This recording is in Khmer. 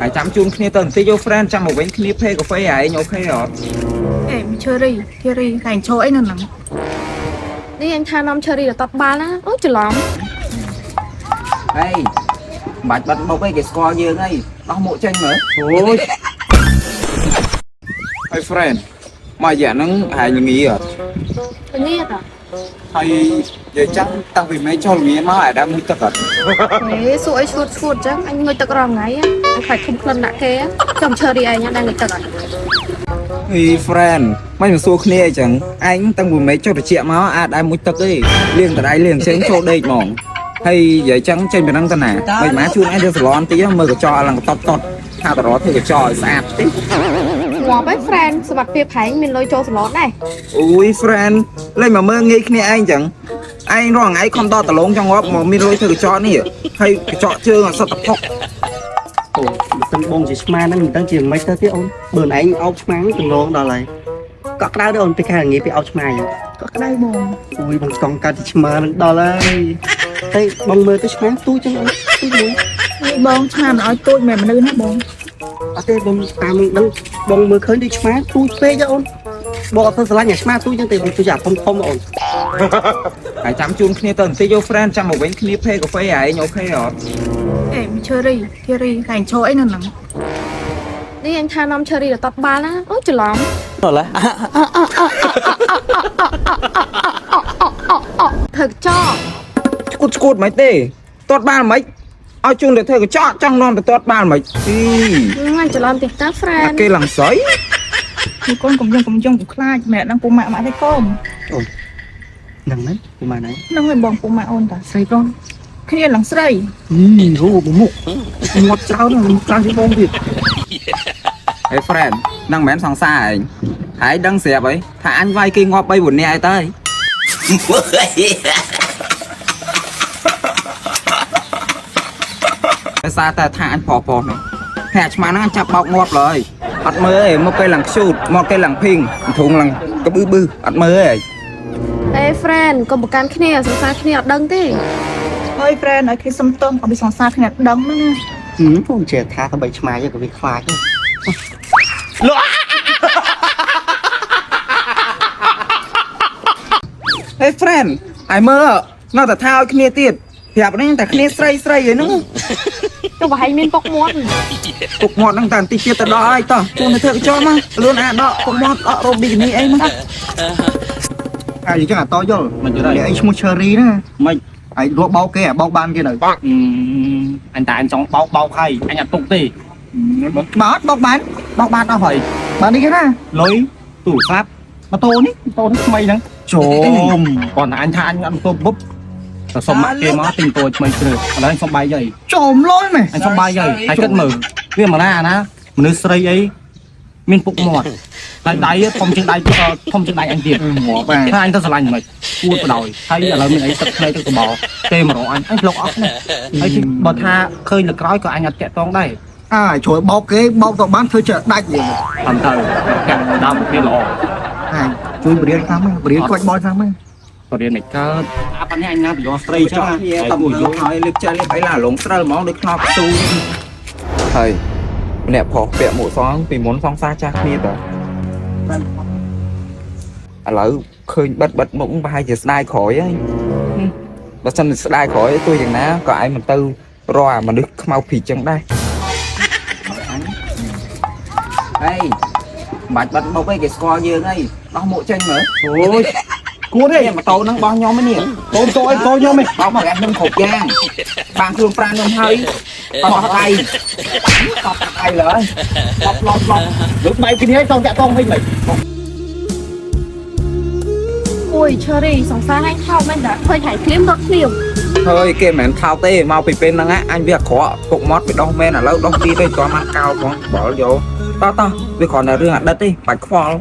ហើយចាំជូនគ្នាទៅបន្តិចយក friend ចាំមកវិញគ្នាភេកាហ្វេឯង OK អត់ អេឈើរីឈើរីតែឈោអីនៅហ្នឹង នេះអញថានាំ Cherry ទៅតតបាល់ណាអូច្រឡំ ហេមិនបាច់បាត់មុខអីគេស្គាល់យើងអីដោះមុខចេញមើល អូយ ហើយ friend មករយៈហ្នឹងហែងល្ងាអត់ ពញាត ហើយនិយាយចាំតាំងពីមេចូលល្ងាមកឯដើមមួយទឹកអត់ ហេសួរអីឈួតឈួតចឹងអញងុយទឹករាល់ថ្ងៃអញខ្លាចធំក្លិនដាក់គេចំ Cherry ឯងដែរងុយទឹកអត់ ហី friend មិនមកសួរគ្នាអីចឹងឯងតាំងពីមេចុះត្រជាក់មកអាចដើមមួយទឹកទេលាងតដៃលាងជើងចូលដេកហ្មងហើយនិយាយចឹងចេញពីហ្នឹងទៅណាមិនមកជួនឯងទៅសាឡនតិចមើលកញ្ចក់ឡើងតតតថាតរធ្វើកញ្ចក់ឲ្យស្អាតតិច ងាប់ហើយ friend សមត្ថភាពហែងមានលុយចូលសាឡនដែរ អូយ friend លេងមកមើលងាយគ្នាឯងចឹងឯងរាល់ថ្ងៃខំដល់ដលងចង់ងាប់មកមានលុយធ្វើកញ្ចក់នេះហើយកញ្ចក់ជើងអត់សិតតផុក អូមិនដឹងបងជាឆ្មាហ្នឹងមិនដឹងជាមិនទៅទៀតអូនបើឯងអោបឆ្មាហ្នឹងតំណងដល់ហើយកក់ក្ដៅទេអូនពេលខាងងាយពេលអោបឆ្មាអញ្ចឹង ក៏ក្តៅបង អូយបងស្កងកើតជាឆ្មាហ្នឹងដល់ហើយតែបងមើលទៅឆ្មាទូចចឹងអូនទូចមួយ នេះបងឆ្មាមិនឲ្យទូចមិនមនុស្សណាបង អត់ទេបងតាមនឹងដឹងបងមើលឃើញដូចឆ្មាទូចពេកអូនបងអត់ទៅស្រឡាញ់អាឆ្មាទូចចឹងទេបងទូចអាធំធំអូន ហើយចាំជូនគ្នាទៅបន្តិចយក friend ចាំមកវិញគ្នាភេកាហ្វេឯង OK អត់ អេឈើរីឈើរីតែឈោអីនៅហ្នឹង នេះអញថានាំ Cherry ទៅតតបាល់ណាអូច្រឡំធ្វើកញ្ចក់ ឈួតឈួតមិនទេទាត់បាល់មិនឲ្យជូនទៅធ្វើកញ្ចក់ចង់នាំទៅទាត់បាល់មិនអី អញច្រឡំតិចតា friend អាគេឡើងស្រី នេះកូនកុំយំកុំយំកុំខ្លាចម៉ែដឹងពូម៉ាក់ម៉ាក់ទេកូន ហ្នឹងហ្នឹងប្រហែលហ្នឹង ហ្នឹងហើយបងពូម៉ាក់អូនតា ស្រីប្រុស គ្នាឡើងស្រី ហីអូមុខមាត់ច្រើនច្រើនជាងបងទៀត ហេ friend ហ្នឹងមិនមែនសង្សារឯងហើយដឹងស្រាប់អីថាអញវាយគេងាប់3 4នាក់អីទៅដោយសារតែថាអញប្រុសប្រុសនេះហើយអាឆ្មាហ្នឹងអញចាប់បោកងាប់ឡើយអត់មើលទេមកគេឡើងខ្ជូតមកគេឡើងភីងធុងឡើងកប៊ឺប៊ឺអត់មើលទេ អេ friend កុំប្រកាន់គ្នាសង្សារគ្នាអត់ដឹងទេ ហើយ friend ឲ្យគេសុំទោសឲ្យសង្សារគ្នាដឹងហ្នឹងណា ហឹមបងចេះថាទៅបីឆ្មាចឹងក៏វាខ្លាចដែរ ហេ friend ហើយមើលនៅតែថាឲ្យគ្នាទៀតប្រាប់នេះតែគ្នាស្រីស្រីឯហ្នឹង ចុះបើហែងមានពុកមាត់ ពុកមាត់ហ្នឹងតែបន្តិចទៀតទៅដល់ហើយតោះជួនទៅធ្វើកញ្ចក់មកលឿនអាដកពុកមាត់ដករ៉ូប៊ីគីនីអីមក អាយចឹងអាតយល់ មិនយល់ហើយ ឯងឈ្មោះ Cherry ណា មិន ឯងរកបោកគេអាបោកបានគេនៅ អញតែអញចង់បោកបោកហើយអញអត់ទុកទេ បើអត់បោកបាន បោកបានអស់ហើយ បាននេះគេណា លុយទូរស័ព្ទម៉ូតូនេះម៉ូតូនេះថ្មីហ្នឹង ចូល គាត់ថាអញថាអញអត់ទៅបុបតែសុំម៉ាក់គេមកទិញតូចថ្មីជ្រើឥឡូវអញសុំបាយយាយ ចូលលុយមែន អញសុំបាយយាយហើយគិតមើលវាមកណាណាមនុស្សស្រីអីមានពុកមាត់ហើយដៃធំជាងដៃធំជាងដៃអញទៀត ងាប់អា ថាអញទៅស្រឡាញ់មិនគួតបដ ாய் ហើយឥឡូវមានអីទឹកភ្នែកទឹកកបោទេមករកអញអញប្លុកអស់ណាហើយបើថាឃើញលើក្រោយក៏អញអត់តាក់តងដែរ អាជ្រួយបោកគេបោកទៅបានធ្វើចេះដាច់យ តាមទៅកាក់ដើមវាល្អ អាជួយបរៀនខាងមកបរៀនក្បាច់បោលខាងមក បរៀនមិនកើតអាប៉ានេះអញណាបយកស្រីចឹង គ្នាតំយល់ហើយលើកចេះលេបអីឡាលងស្រិលហ្មងដូចខ្នោខ្ទូហើយម្នាក់ប្រុសពាក់មួកសងពីមុនសង្សារចាស់គ្នាតើឥឡូវឃើញបិទបិទមុខប្រហែលជាស្ដាយក្រោយហើយបើសិនស្ដាយក្រោយទោះយ៉ាងណាក៏ឯងមិនទៅរកអាមនុស្សខ្មៅភីចឹងដែរហេមិនបាច់បិទមុខអីគេស្គាល់យើងអីដោះមុខចេញមើល អូយគួរទេ នេះម៉ូតូហ្នឹងរបស់ខ្ញុំឯនេះ តូនតូអីតូខ្ញុំឯង បោកមកខ្ញុំគ្រប់យ៉ាងបានខ្លួនប្រាណខ្ញុំហើយបោះដៃតបដៃលើបបឡំឡំ លើកបែកគ្នាឲ្យតងតាក់តងវិញមិន អូយ Cherry សង្សារហែងថោកមែនតាឃើញហែងភ្លាមរត់ភ្លាម ហើយគេមិនមែនថោកទេមកពីពេលហ្នឹងអញវាអាក្រក់ពុកមាត់វាដោះមែនឥឡូវដោះទៀតទេតោះមកកោផងបល់យកតោះតោះវាគ្រាន់តែរឿងអតីតទេបាច់ខ្វល់